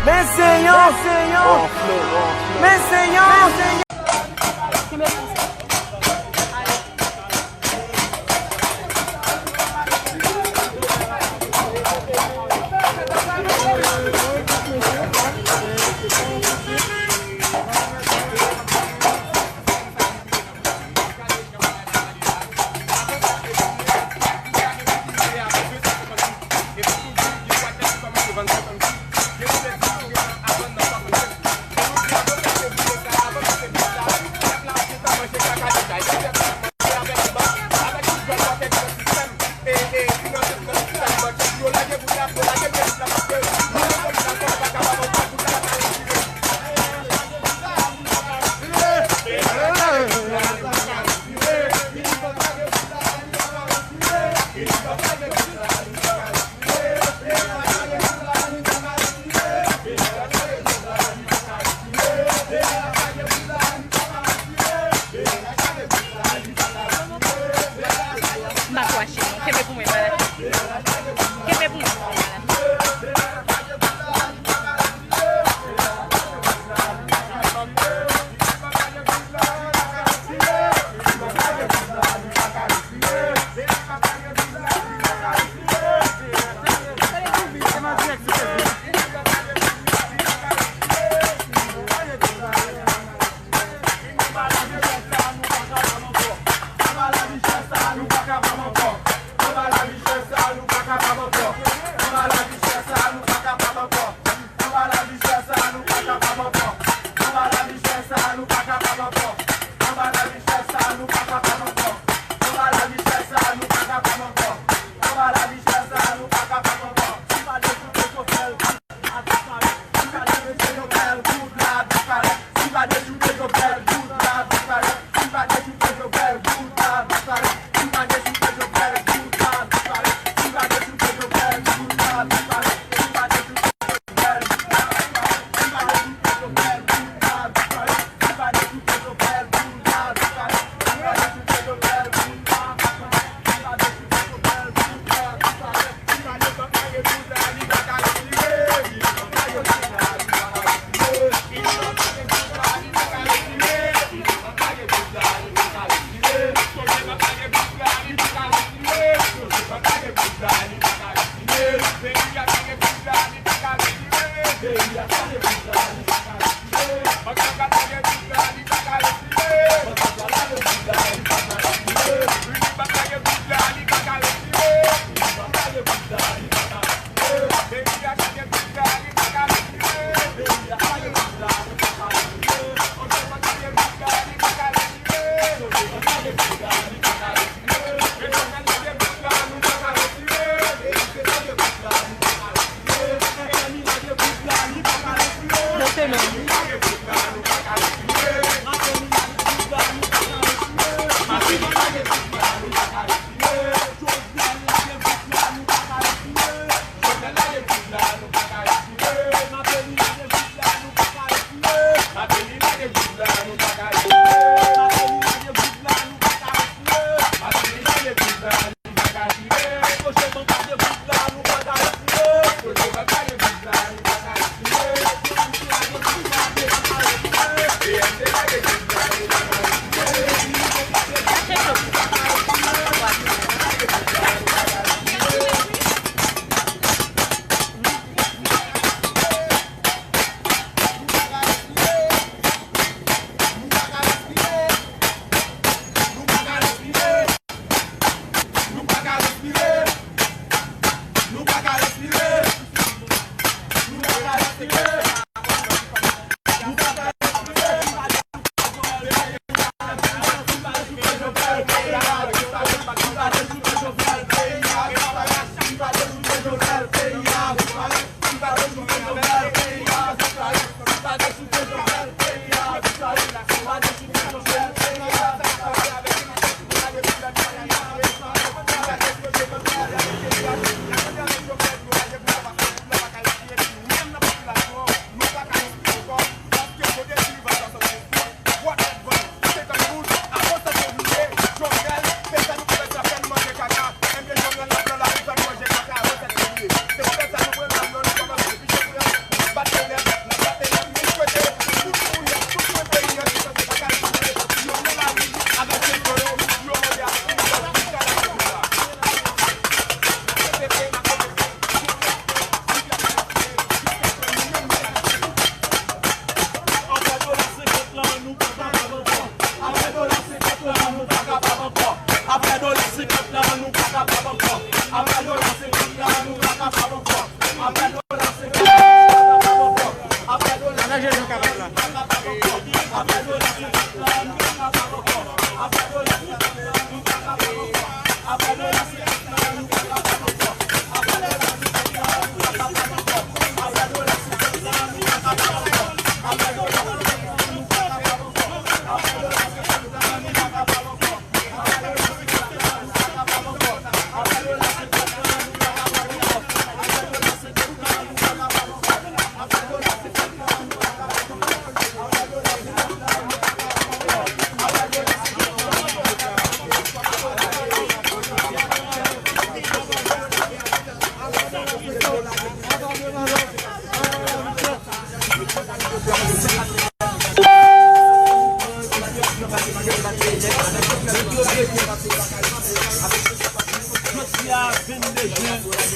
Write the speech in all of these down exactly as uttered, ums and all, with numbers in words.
Men se yon, men se yon, men se yon. M pa kwache non. Kenbe pou mwen, pa lage. Kenbe pou mwen, pa lage.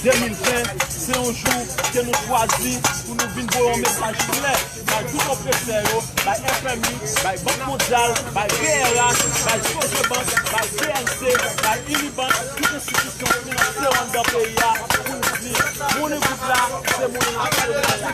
De mil ven, se yon jou ke nou chwazi pou nou vin voye yon mesaj klè bay tout opresè yo, bay F M I, bay Bank Mondyal, bay P R H, bay Sogebank, bay B N C, bay Unibank, tout enstitisyon finansyè anndan peyi a, pou n di, mounen goud la, se mounen nasyonal la.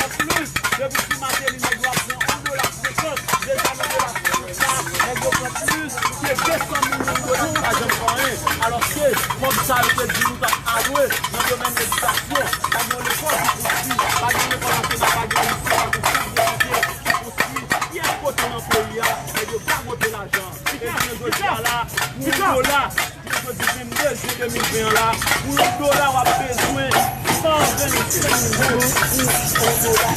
Anplis, depi sou Martelly, nèg yo ap pran yon dola senkant, deja nan dola senkant la, nèg yo pran plis ke de san milyon dola. Pa janm fè anyen. Alòske kòb sa yo te di nou t ap alwe nan domèn edikasyon, pa gen yon lekòl ki konstwi, pa gen yon lekòl entènat, pa gen yon lise, pa gen yon sant de sante ki konstwi. Pyès kote nan peyi a, nèg yo gagote lajan. E jounen jodi a la, pou yon dola, jounen jodi vennde jen de mil ven an la, pou yon dola w ap bezwen san vennsenk goud pou yon dola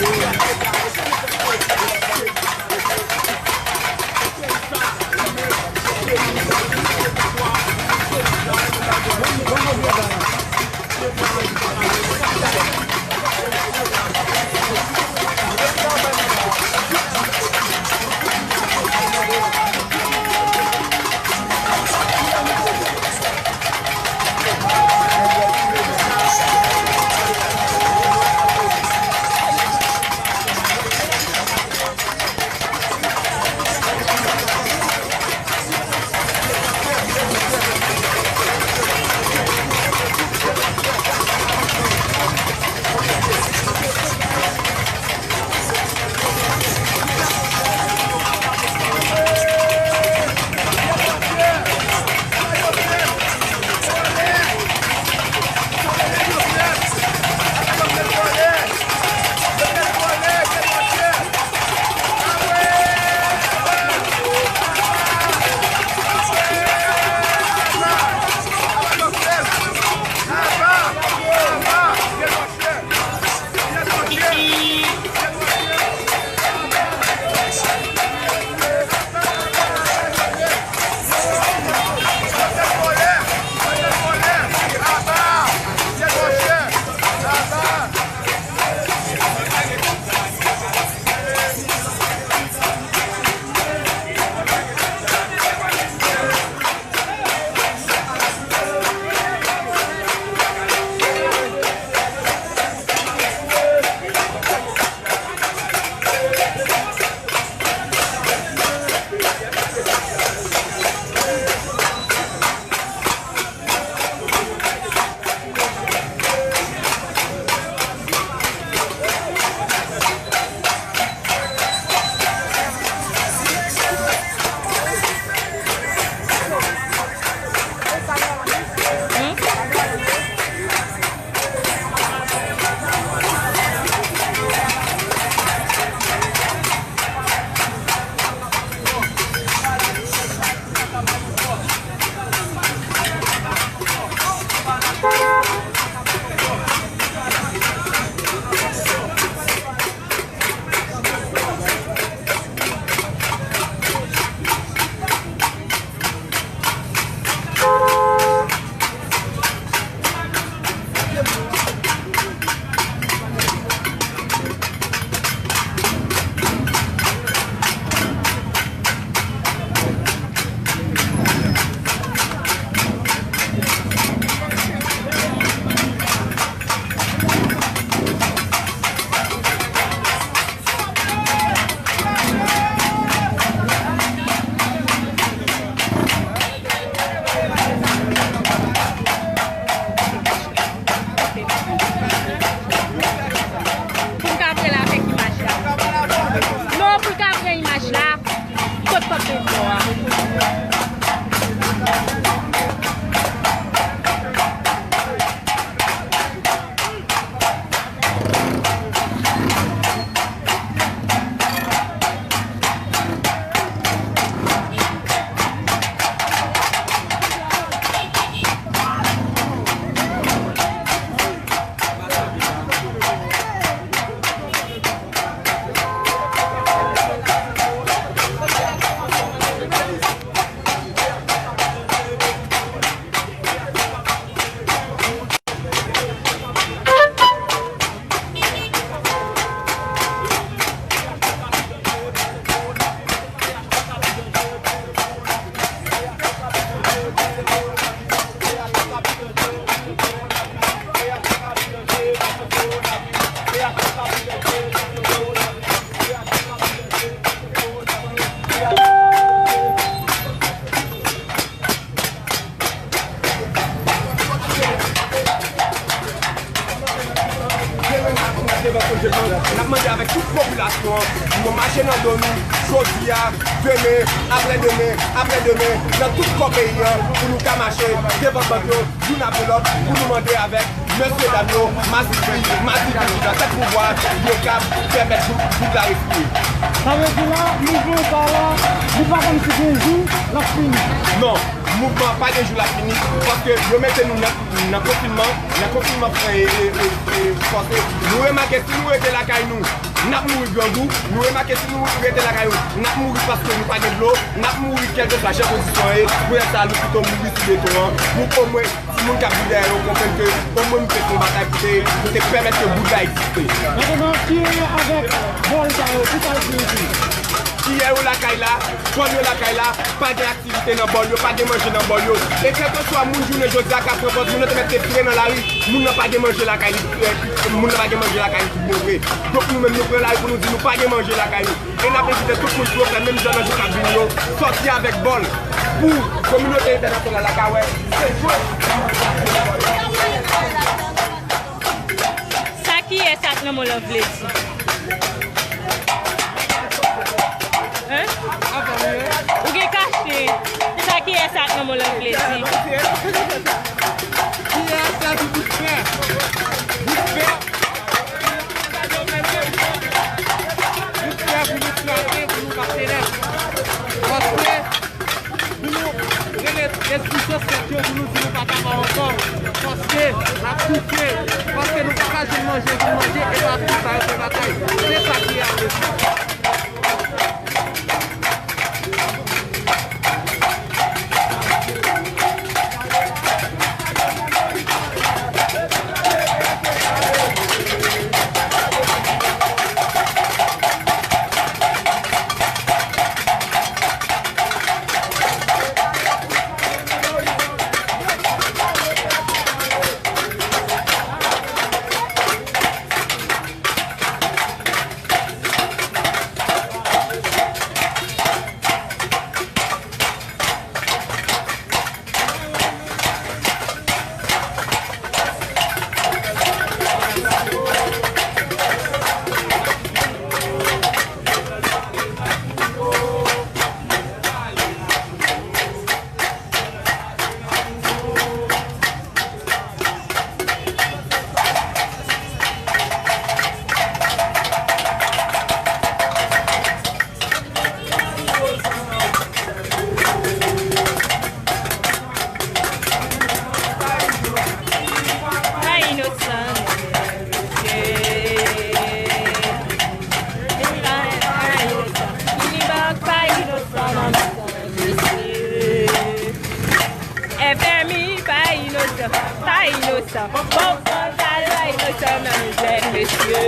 ameriken. Tout popilasyon an, nou mache nan do nou, jodi a, demen, aprèdemen, aprèdemen, nan tout kò peyi an, pou nou ka mache devan bank yo, youn apre lòt, pou nou mande avèk mesye dam yo, masifi, masifi ki nan tèt pouvwa, yo ka pèmèt boug, boug la respire. Sa vle di la, mouvman sa la, li pa kòmsi gen jou l ap fini. Non, mouvman an pa gen jou l ap fini, paske yo mete nou nan, nan konfinman, nan konfinman, e, e, e, e, fòse. Nou remake, si nou rete lakay nou, n ap mouri grangou. Nou remake, si nou rete lakay nou, n ap mouri paske nou pa gen dlo, n ap mouri kèlkeswa jan kondisyon an ye. Pou lè sa a, nou pito mouri sou beton an, pou omwen timoun k ap vin dèyè yo konprann ke omwen nou te fè yon batay pou te, pou te pèmèt ke boug la egziste. Antandan, kiyè yo avèk bòl sa yo, ki sa yo siyifi? Kiyè yo lakay la, bòl yo lakay la, pa gen aktivite nan bòl yo, pa gen manje nan bòl yo. E kèlkeswa moun jounen jodi a ka pran pòz, moun nan te mèt te fre nan lari, moun nan pa gen manje lakay li, eh, moun nan pa gen manje lakay li tout bon vre. Donk nou menm nou pran lari pou nou di nou pa gen manje lakay nou. E n ap envite tout moun pou yo fè menm jan nan jou k ap vini yo, sòti avèk bòl pou kominote entènasyonal la ka wè se jwèt. Sa kiyès ak nan men w lan vle di? Hein? Ou gen kache. Sa kiyès ak nan men w lan vle di? Kiyès la di bout fè? Bout fè. Bout fè pou nou frape, pou nou pase lè. Paske Pou nou rele enstitisyon sèt yo pou nou di nou pa kapab ankò, paske n ap soufri, paske nou pa ka jwenn manje pou n manje, e pa pou sa yo fè batay. Se sa ki reyalite. Pa inosan, mesye. Pa, pa inosan. Unibak pa inosan, mesye. F M I pa inosan, pa inosan. Bon, bon, pa inosan nan mizè, mesye.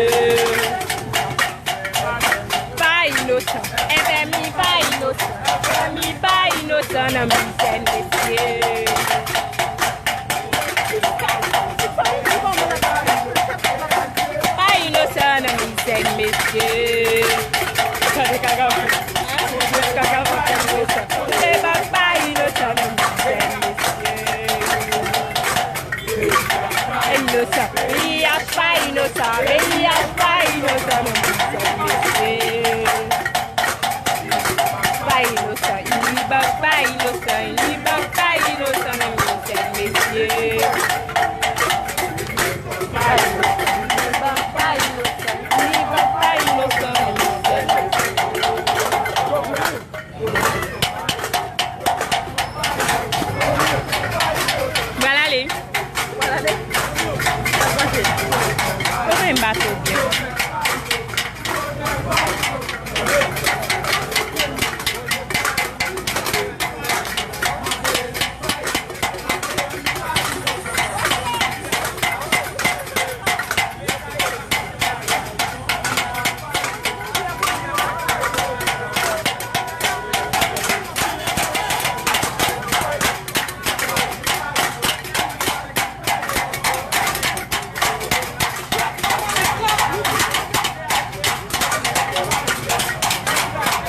Pa inosan. F M I pa inosan. F M I pa inosan nan mizè, mesye. Pa inosan nan mizè, mesye. Gade kaka. Kaka pa inosan. Unibak pa inosan nan mizè, mesye. Inosan. P I H pa inosan. P I H pa inosan nan mizè, mesye. Pa inosan. Unibak pa inosan. Unibak pa inosan nan mizè, mesye. Pa inosan. Unibak pa inosan. Unibak pa inosan nan mizè, mesye. Pral ale. Pral ale. Ou konn bato byen.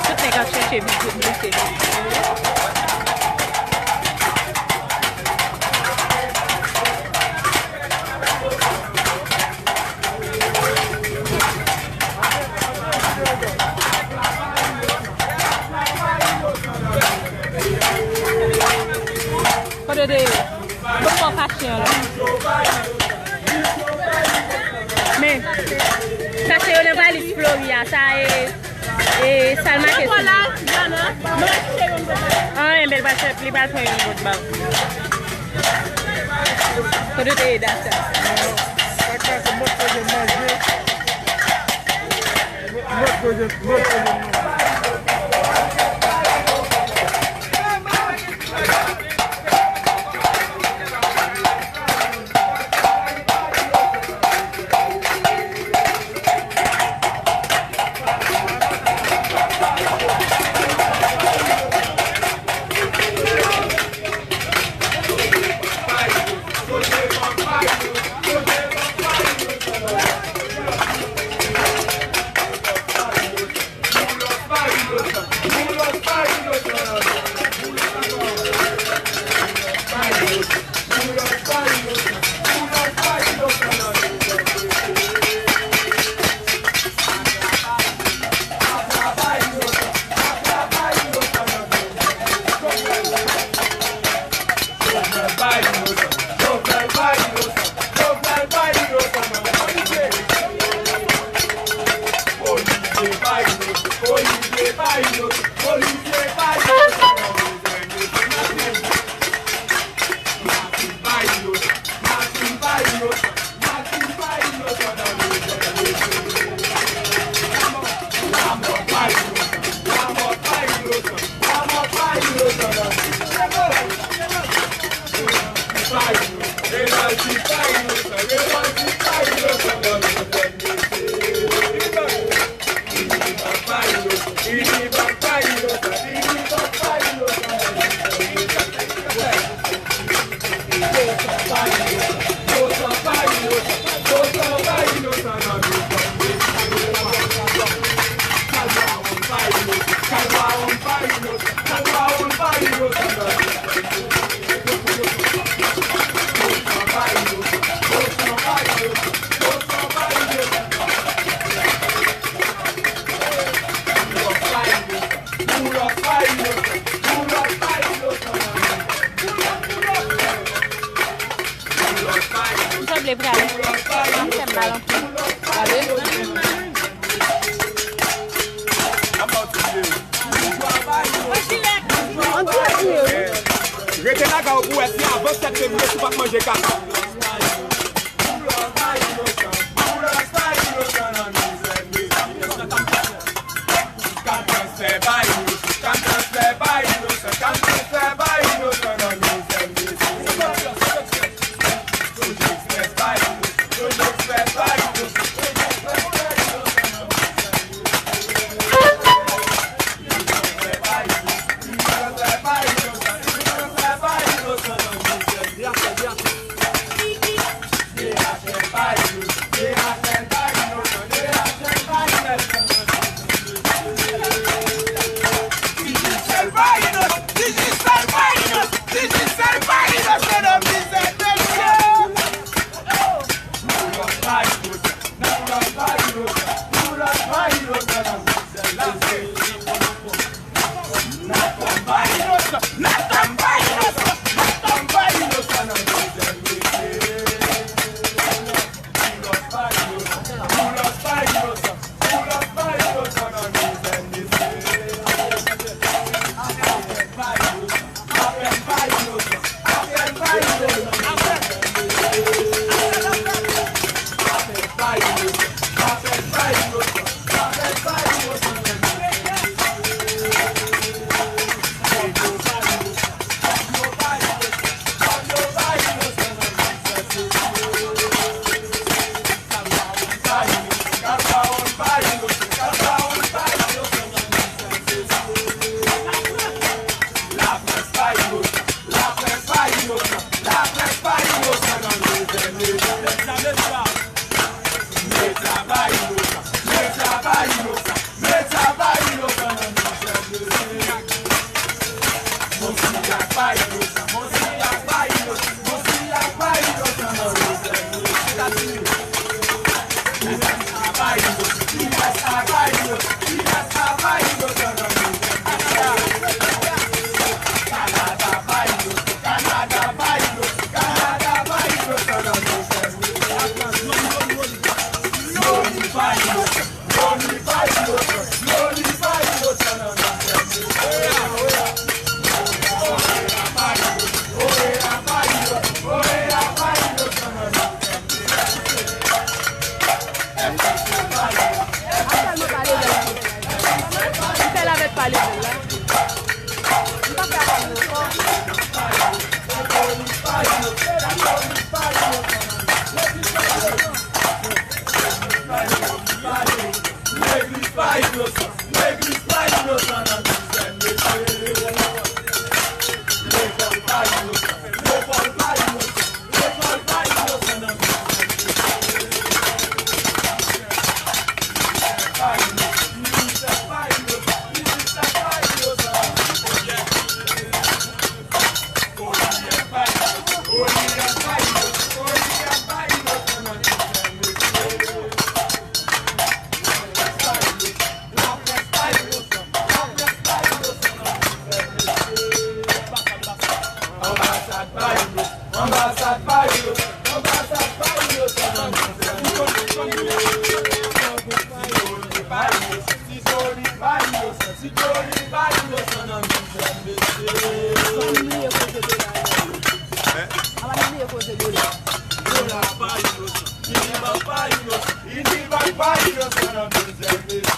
Tout nèg ap chèche vin kout bouke. Yo, yo, yo. Yo fò kache an la. Men, kache yo nan valiz Flori a, sa e, e Salma te sou. Anyen, bèl pral fè, li pral pran yon lòt bag. Kote te ye dat sa? Sa ka se mòd koze manje. Mòd koze, mòd koze manje. M sanble prale. Li fè m mal anpil. Gade. Rete lakay ou pou wè si avan sèt fevriye si w p ap manje kaka. pa inosan, legliz pa inosan nan biznis, mesye. Lekòl pa inosan, lekòl pa inosan, lekòl pa inosan nan biznis, mesye. Minisitè pa inosan, minisitè pa inosan, minisitè pa inosan nan biznis, mesye. Anbasad pa inosan, anbasad pa inosan, anbasad pa inosan nan biznis, mesye. Ti Joli pa inosan, Ti Joli pa inosan, Ti Joli pa inosan nan biznis, mesye. Dola pa inosan, Inibak pa inosan, Inibak pa inosan nan biznis, mesye.